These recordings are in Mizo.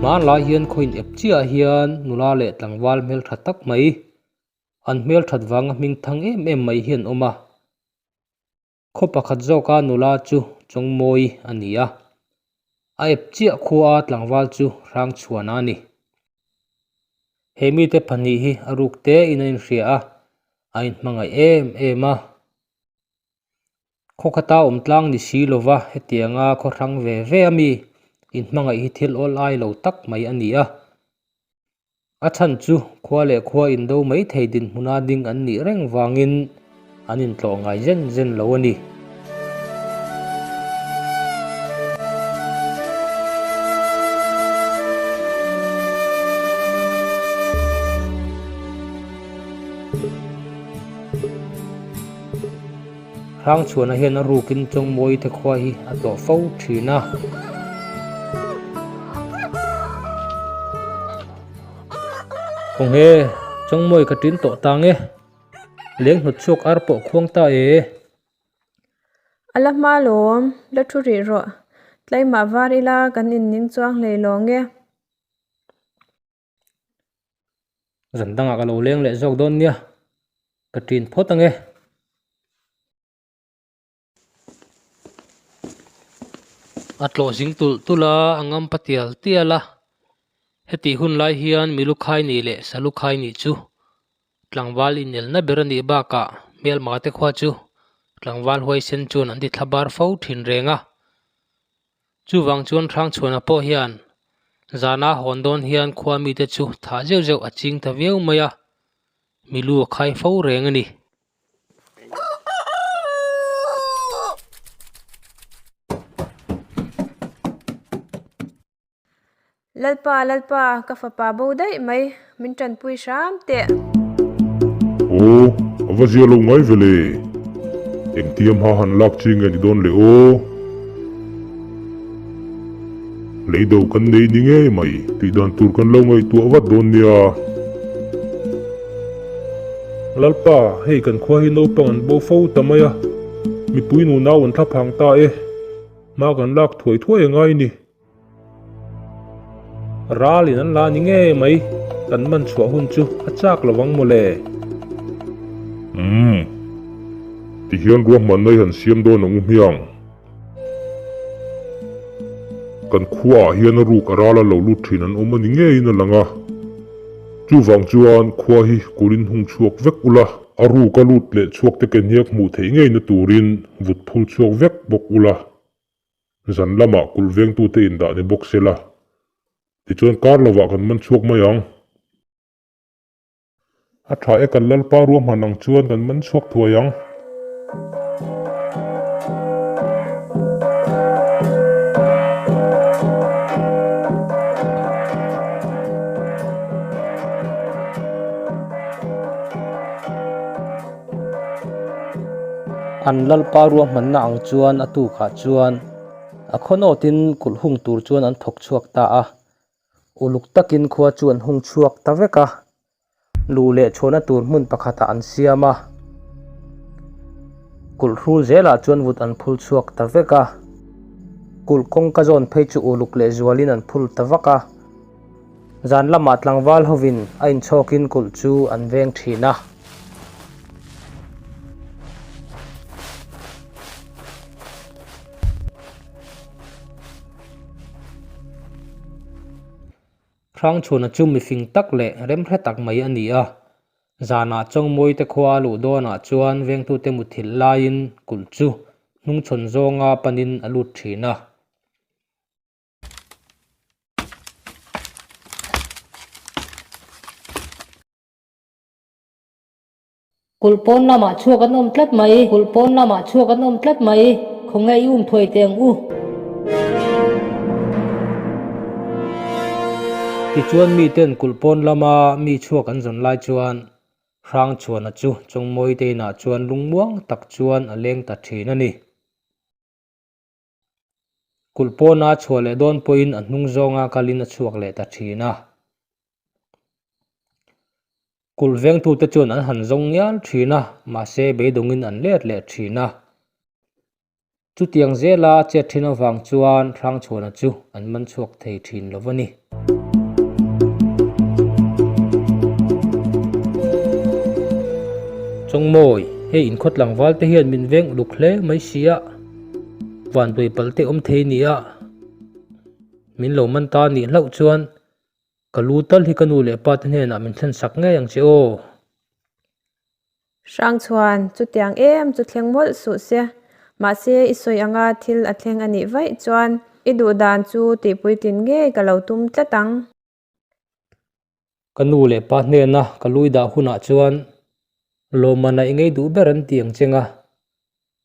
Hmanlai hian khaw in ep chiah ah hian nula leh tlangval hmeltha tak mai an hmelthat vanga hming thang em em mai hi an awm a. Khaw pakhat zawka nula chu Chawngmawi a ni a, a ep chiah khua a tlangval chu Hrangchhuana a ni. He mite pahnih hi a ruk te in an inhria a, a inhmangaih em em a. Khaw khata awm tlang ni si lova hetianga khaw hrang ve ve a mi inhmangaih hi thil awl ai lo tak mai a ni a. A chhan chu khua leh khua indo mai thei dinhmuna ding an nih reng vangin an intlawh ngai zen zen lo a ni. Hrangchhuana hian a rukin Chawngmawi te khua hi a tlawh fo thin a. Kawnghe, Chawngmawi ka tin tawh tang e. Leng hnawt chhuak ar pawh khuang ta e. A la hma lawm, la thu rih rawh. Tlaimah var ila kan inning chuang hlei lawng e. Zan dangah ka lo leng leh zawk dawn nia, ka ṭin phawt ange. A tlawh zing tulh tulh a, a ngam pa tial tial a. Hetih hun lai hian milu khai nih leh salu khai nih chu tlangval inelna ber a nih bakah hmelma te khua chu tlangval huaisen chuan an ti thla bar fo thin reng a. Chuvang chuan Hrangchhuana pawh hian zana hawn dawn hian khua mite chu thah zeuh zeuh a ching ta viau mai a, milu a khai fo reng a ni. Lalpa, Lalpa, ka fapa bo daih mai, min tanpui hram teh. Aw, a va zia lo ngai ve le. Engtiam ha han lak chi nge ni dawn le aw. Lei do kan nei ni ngei mai tih dan tur kan lo ngaihtuah vat dawn nia. Lalpa, hei kan khua hi naupang an bo fo ta mai a, mipui nunau an thlaphang ta e. Hma kan lak thuai thuai a ngai ni. Ral in an la ni ngei mai, kan man chhuah hun chu a chak lo ang mawle. Umm. Tihian ruahmanna i han siam dawn ang u hmiang. Kan khuaah hian a ruk a ral a lo lut thin an awm a ni ngeiin a lang a. Chuvang chuan khua hi kulin hung chhuak vek ula. A ruk a lut leh chhuak te ke hniak hmuh theih ngeina turin vut phul chhuak vek bawk ula. Zan lamah kulh vengtute indah ni bawk se la, tichuan kar lovah kan man chhuak mai ang. A tha e kan Lalpa ruahman ang chuan kan man chhuak thuai ang. An Lalpa ruahmanna ang chuan a tukah chuan a khawnawtin kulh hung tur chuan an thawk chhuak ta a, uluk takin khua chu an hung chhuak ta vek a, luh leh chhuahna tur hmun pakhatah an siam a, kulh hrul zelah chuan vut an phul chhuak ta vek a, kulh kawngka zawn phei chu uluk leh zualin an phul ta vak a. Zan lamah tlangval hovin a inchhawkin kulh chu an veng thin a. Hrangchhuana chu mifing tak leh remhre tak mai a ni a. Zanah Chawngmawite khua a luh dawnah chuan vengtute muthilh laiin kulh chu hnungchhawn zawnga panin a lut thin a. Kulh pawn lamah chhuak an awm tlat mai, kulh pawn lamah chhuak an awm tlat mai, khawnge i um thuai teh ang u. Tichuan miten kulh pawn lama mi chhuak an zawn lai chuan Hrangchhuana chu Chawngmawite inah chuan lungmuang tak chuan a leng ta thin a ni. Kulh pawna chhuah leh dawn pawhin a hnung zawnga kalin a chhuak leh ta thin a. Kulh vengtute chuan an han zawng ngial thin a, mahse beidawngin an let leh thin a. Chutiang zela a chet thin avang chuan Hrangchhuana chu an man chhuak thei thin lo a ni. Chawngmawi, hei inkhaw tlangval te hian min veng uluk hle mai si a, vanduai palh te awm thei nia, min lo man ta nih hlauh chuan ka lu tal hi ka nu leh pa te hnenah min thlen sak ngei ang che aw. Hrangchhuan, chutiang em chu thleng mawlh suh se. Mahse, i sawi anga thil a thleng a nih vaih chuan i duh dan chu tihpuitlin ngei ka lo tum tlat ang. Ka nu leh pa hnena ka lui dah hunah chuan lawmman a i ngei duh ber an ti ang cheng a,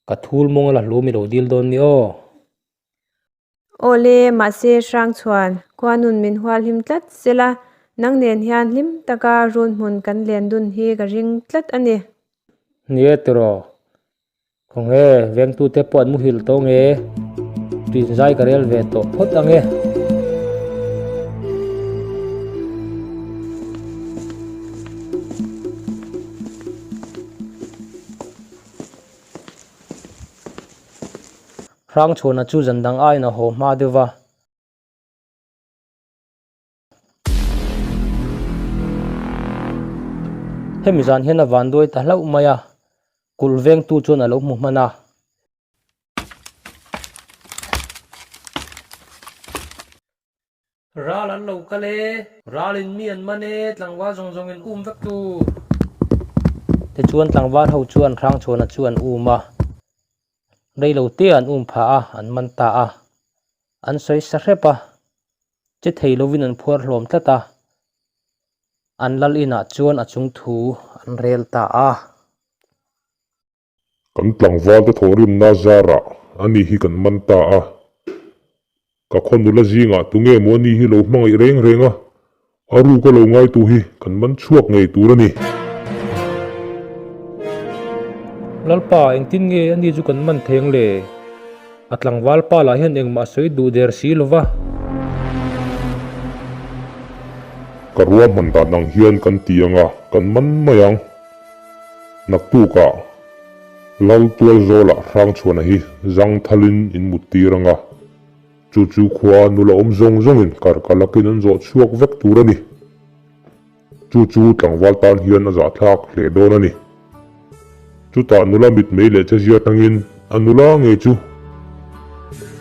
ka thul mawng a la hlum i lo dil dawn ni aw. Awle, mahse Hrangchhuan, khua nun min hual hlim tlat sela, nang nen hian hlim taka run hmun kan len dun hi ka ring tlat a ni. Nia tiraw, khawnge vengtute pawh an muhil tawh nge? Ṭinzai ka rel ve tawh phawt ang e. Hrangchhuana chu zan dang aiin a haw hma deuh va. Hemi zan hian a van duai ta hlauh mai a, kulh vengtu chuan a lo hmu hman a. Ral an lo kal e, ral in mi an man e, tlangval zawng zawng in um vek tu. Tichuan tlangval ho chuan Hrangchhuana chu an um a, rei lo te an um phah a, an man ta a. An sawi sa hrep a, che thei lovin an phuar hlawm tlat a, an lal inah chuan a chung thu an rel ta a. Kan tlangvalte thawhrimna zarah ani hi kan man ta a, ka khaw nula zingah tunge maw ani hi lo hmangaih reng reng a, a ruk a lo ngaitu hi kan man chhuak ngei tur a ni. Lalpa, engtin nge ani chu kan man theng le? A tlangval pa lah hian engmah sawi duh der si lo va. Ka ruahman dan ang hian kan ti ang a, kan man mai ang. Naktukah Laltual zawlah Hrangchhuana hi zangthalin in mut tir ang a, chu chu khua nula awm zawng zawngin karkalakin an zawh chhuak vek tur a ni. Chu chu tlangval tan hian a zahthlak hle dawn a ni. Chutah nula mitmei leh chezia tangin a nula ngei chu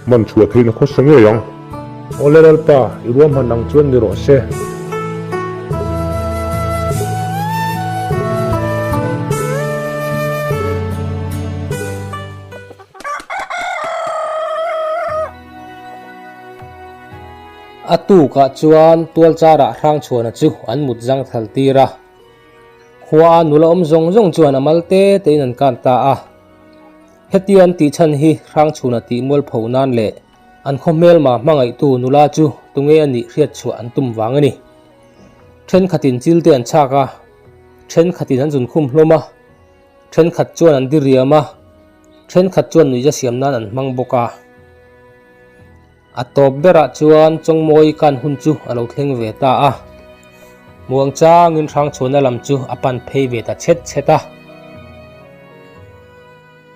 man chhuah theihna khawsa ngei ang. Awle Lalpa, i ruahman ang chuan ni rawh se. A tukah chuan tualcharah Hrangchhuana chu an mut zang thal tir a. Khua a nula awm zawng zawng chuan a mal te tein an kan ta a. Hetia an tih chhan hi Hrangchhuna tih mualpho nan leh an khaw hmelma hmangaihtu nula chu tunge a nih hriat chhuah an tum vang a ni. Thenkhatin chil te an chhak a, thenkhatin an zunkhum hlawm a, thenkhat chuan an diriam a, thenkhat chuan nuihza siam nan an hmang bawk a. A tawp berah chuan Chawngmawi kan hun chu a lo thleng ve ta a, muangchangin Hrangchhuana lam chu a pan phei ve ta chhet chhet a.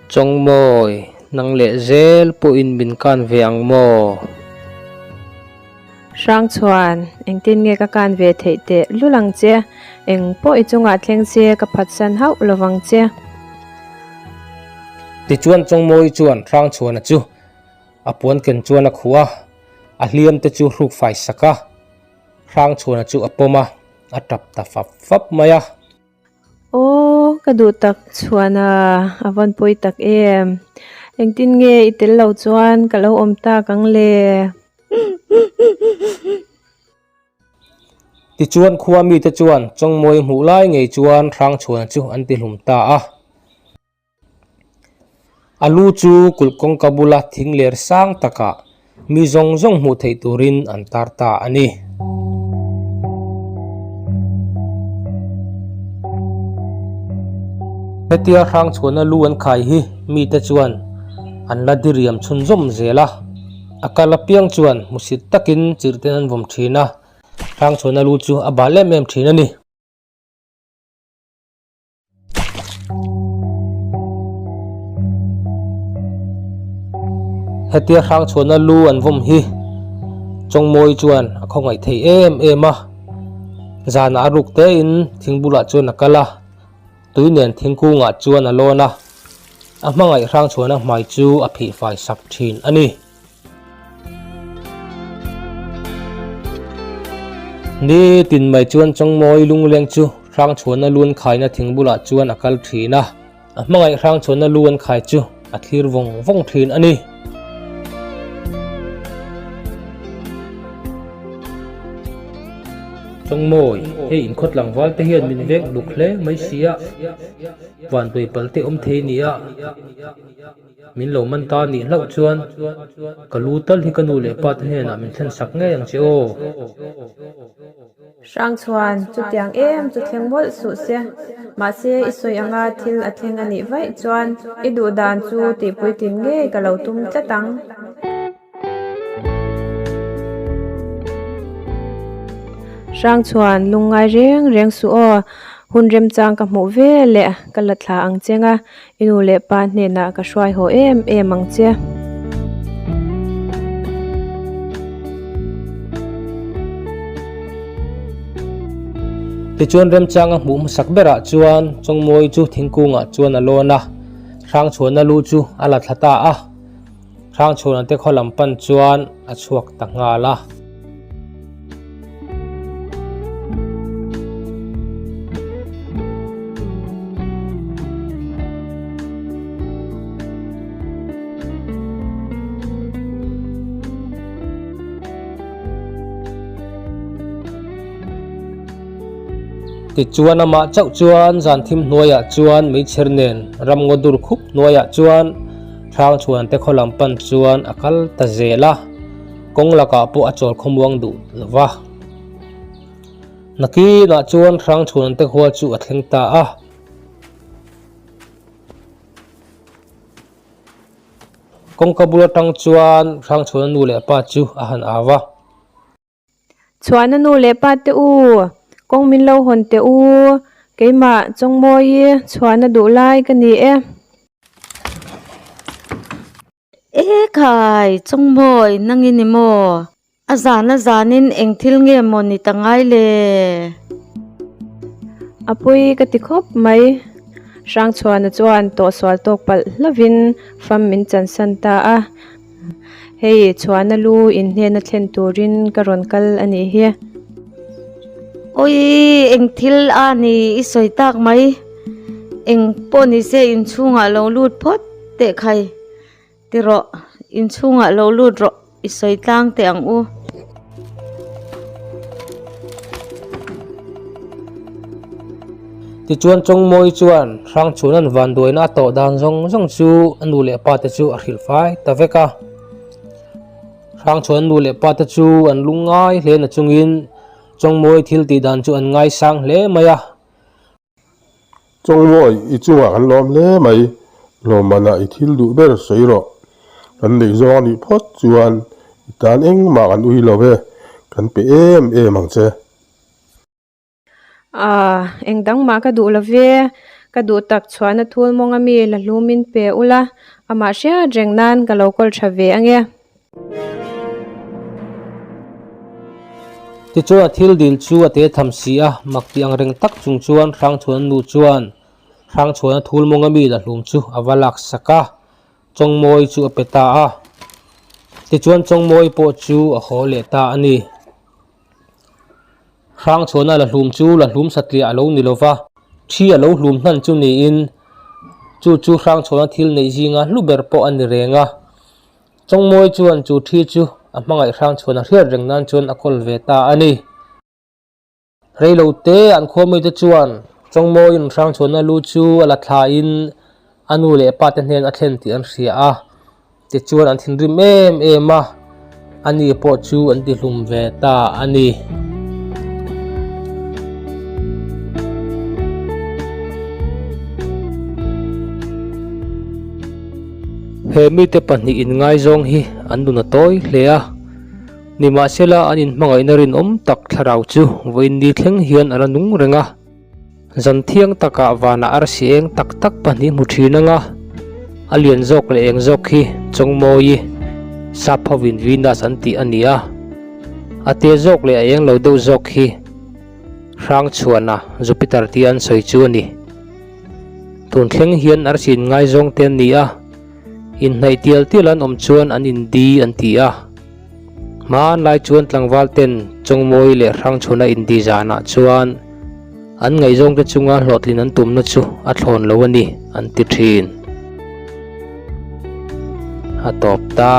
Chawngmawi, nang leh zel pawhin min kan ve ang maw? Hrangchhuan, engtin nge ka kan ve theih teh lul ang che? Eng pawh i chungah thleng se ka phatsan hauh lovang che. Tichuan Chawngmawi chuan Hrangchhuana chu A puan ken chuan a khuh a, a hliam te chu hruk fai sak a, Hrangchhuana chu a pawm a, a tap ta fap fap mai a. Aw, ka duh tak Chhuana, a vawn pawi tak em? Engtin nge i tel lo chuan ka lo awm tak ang le? Tichuan khua mite chuan Chawngmawi hmuh lai ngei chuan Hrangchhuana chu an ti hlum ta a. A lu chu kulh kawngka bula thing ler sang takah mi zawng zawng hmuh theih turin an tar ta a ni. Hetia Hrangchhuana lu an khai hi mite chuan an la diriam chhunzawm zel a, a kal apiang chuan hmusit takin chirhten an vawm thin a, Hrangchhuana lu chu a bal em em thin a ni. Hetia Hrangchhuana lu an vawm hi Chawngmawi chuan a khawngaih thei em em a. Zanah a ruk tein thing bulah chuan a kal a, tui nen thingkungah chuan a lawn a, a hmangaih Hrangchhuana hmai chu a phih fai sak thin a ni. Ni tin mai chuan Chawngmawi lungleng chu Hrangchhuana lu an khaina thing bulah chuan a kal thin a. A hmangaih Hrangchhuana lu an khai chu a thlir vawng vawng thin a ni. Chawngmawi, hei inkhawt tlangval te hian min veng uluk hle mai si a, vantuai pal te awm thei nia, min lo man ta nih hlauh chuan ka lu tal hi ka nu leh pa te hnenah min thlen sak ngei ang che aw. Hrangchhuan, chutiang em chu thleng mawlh suh se. Mahse, i sawi anga thil a thleng a nih vaih chuan i duh dan chu tihpuitlin ngei ka lo tum tlat ang. Hrangchhuan, lungngai reng reng suh aw. Hun remchang ka hmuh ve leh ka la thla ang cheng a, I nu leh pa hnenah ka hruai haw em em ang che. Tichuan remchanga hmuh hmasak berah chuan Chawngmawi chu thingkungah chuan a lawn a, Hrangchhuana lu chu a la thla ta a. Hrangchhuana te khaw lam pan chuan a chhuak ta nghal a. Tichuan amah chauh chuan zan thim hnuaiah chuan meichher nen ramngaw dur khup hnuaiah chuan Hrangchhuan te khaw lam pan chuan a kal ta zel a, kawng lakah pawh a chawl khawmuang duh lo va. Nakinah chuan Hrangchhuan te khua chu a thleng ta a. Kawngka bul atang chuan Hrangchhuana nu leh pa chu a han au va. Chhuahna nu leh pa te u, kawng min lo hawn teh u, keimah Chawngmawi chhuahna duh lai ka ni e. E khai, Chawngmawi, nang i ni maw? A zan a zanin eng thil nge maw ni ta ngai le? A pawi ka ti khawp mai. Hrangchhuana chuan tawhsual tawk palh hlovin fam min chansan ta a. Hei chhuahna lu in hnena thlen turin ka rawn kal a nih hi. Awii eng thil a ni i sawi tak mai. Eng pawh ni se inchhungah lo lut phawt teh khai. Ti rawh, inchhungah lo lut rawh i sawi tlang teh ang u. Tichuan Chawngmawi chuan Hrangchhuna'n vanduaina a tawh dan zawng zawng chu a nu leh pa te chu a hrilh fai ta vek a. Hrangchhuana nu leh pa te chu an lungngai hle na chungin Chawngmawi thil tih dan chu an ngaisang hle mai a. Chawngmawi, i chungah kan lawm hle mai, lawmmanah i thil duh ber sawi rawh. Kan neih zawng a nih phawt chuan i tan engmah kan ui lo ve, kan pe em em ang che. Aaa, eng dang mah ka duh lo ve, ka duh tak chhuahna thul mawng ami la hlumin pe ula, amah hriat reng nan ka lo kawl tha ve ange. Tichuan a thil dil chu a te tham si a, mak tih ang reng tak chung chuan Hrangchhuana nu chuan Hrangchhuana thul mawng ami la hlum chu a va lak sak a, Chawngmawi chu a pe ta a. Tichuan Chawngmawi pawh chu a haw leh ta a ni. Hrangchhuana la hlum chu la hlum satliah a lo ni lo va, thi a lo hlum hnan chu niin chu chu Hrangchhuana thil neih zinga hlu ber pawh a ni reng a. Chawngmawi chuan chu thi chu a hmangaih Hrangchhuana hriat reng nan chuan a kawl ve ta a ni. Reilo te an khuamite chuan Chawngmawiin Hrangchhuana lu chu a la thlain a nu leh pa te hnen a thlen tih an hria a. Tichuan an thinrim em em a, ani pawh chu an tihlum ve ta a ni. He mite pahnih inngaizawng hi an nun a tawi hle a, nimahsela an inhmangaihna rinawm tak thlarau chu vawiin ni thleng hian a la nung reng a. Zan thiang takah vanah arsi eng tak tak pahnih hmu thin anga, a lian zawk leh eng zawk hi Chawngmawi. Sap hovin Venus an tih a ni a, a te zawk leh a eng lo deuh zawk hi Hrangchhuana, Jupiter tia an sawi chu a ni. Tun thleng hian arsi inngaizawng te an ni a, inhnaih tial tial an awm chuan an indi an ti a. Hmanlai chuan tlangval ten Chawngmawi leh Hrangchhuana indi zanah chuan an ngaihzawngte chunga hlawhtlin an tumna chu a thlawn lo a ni an ti thin. A tawp ta.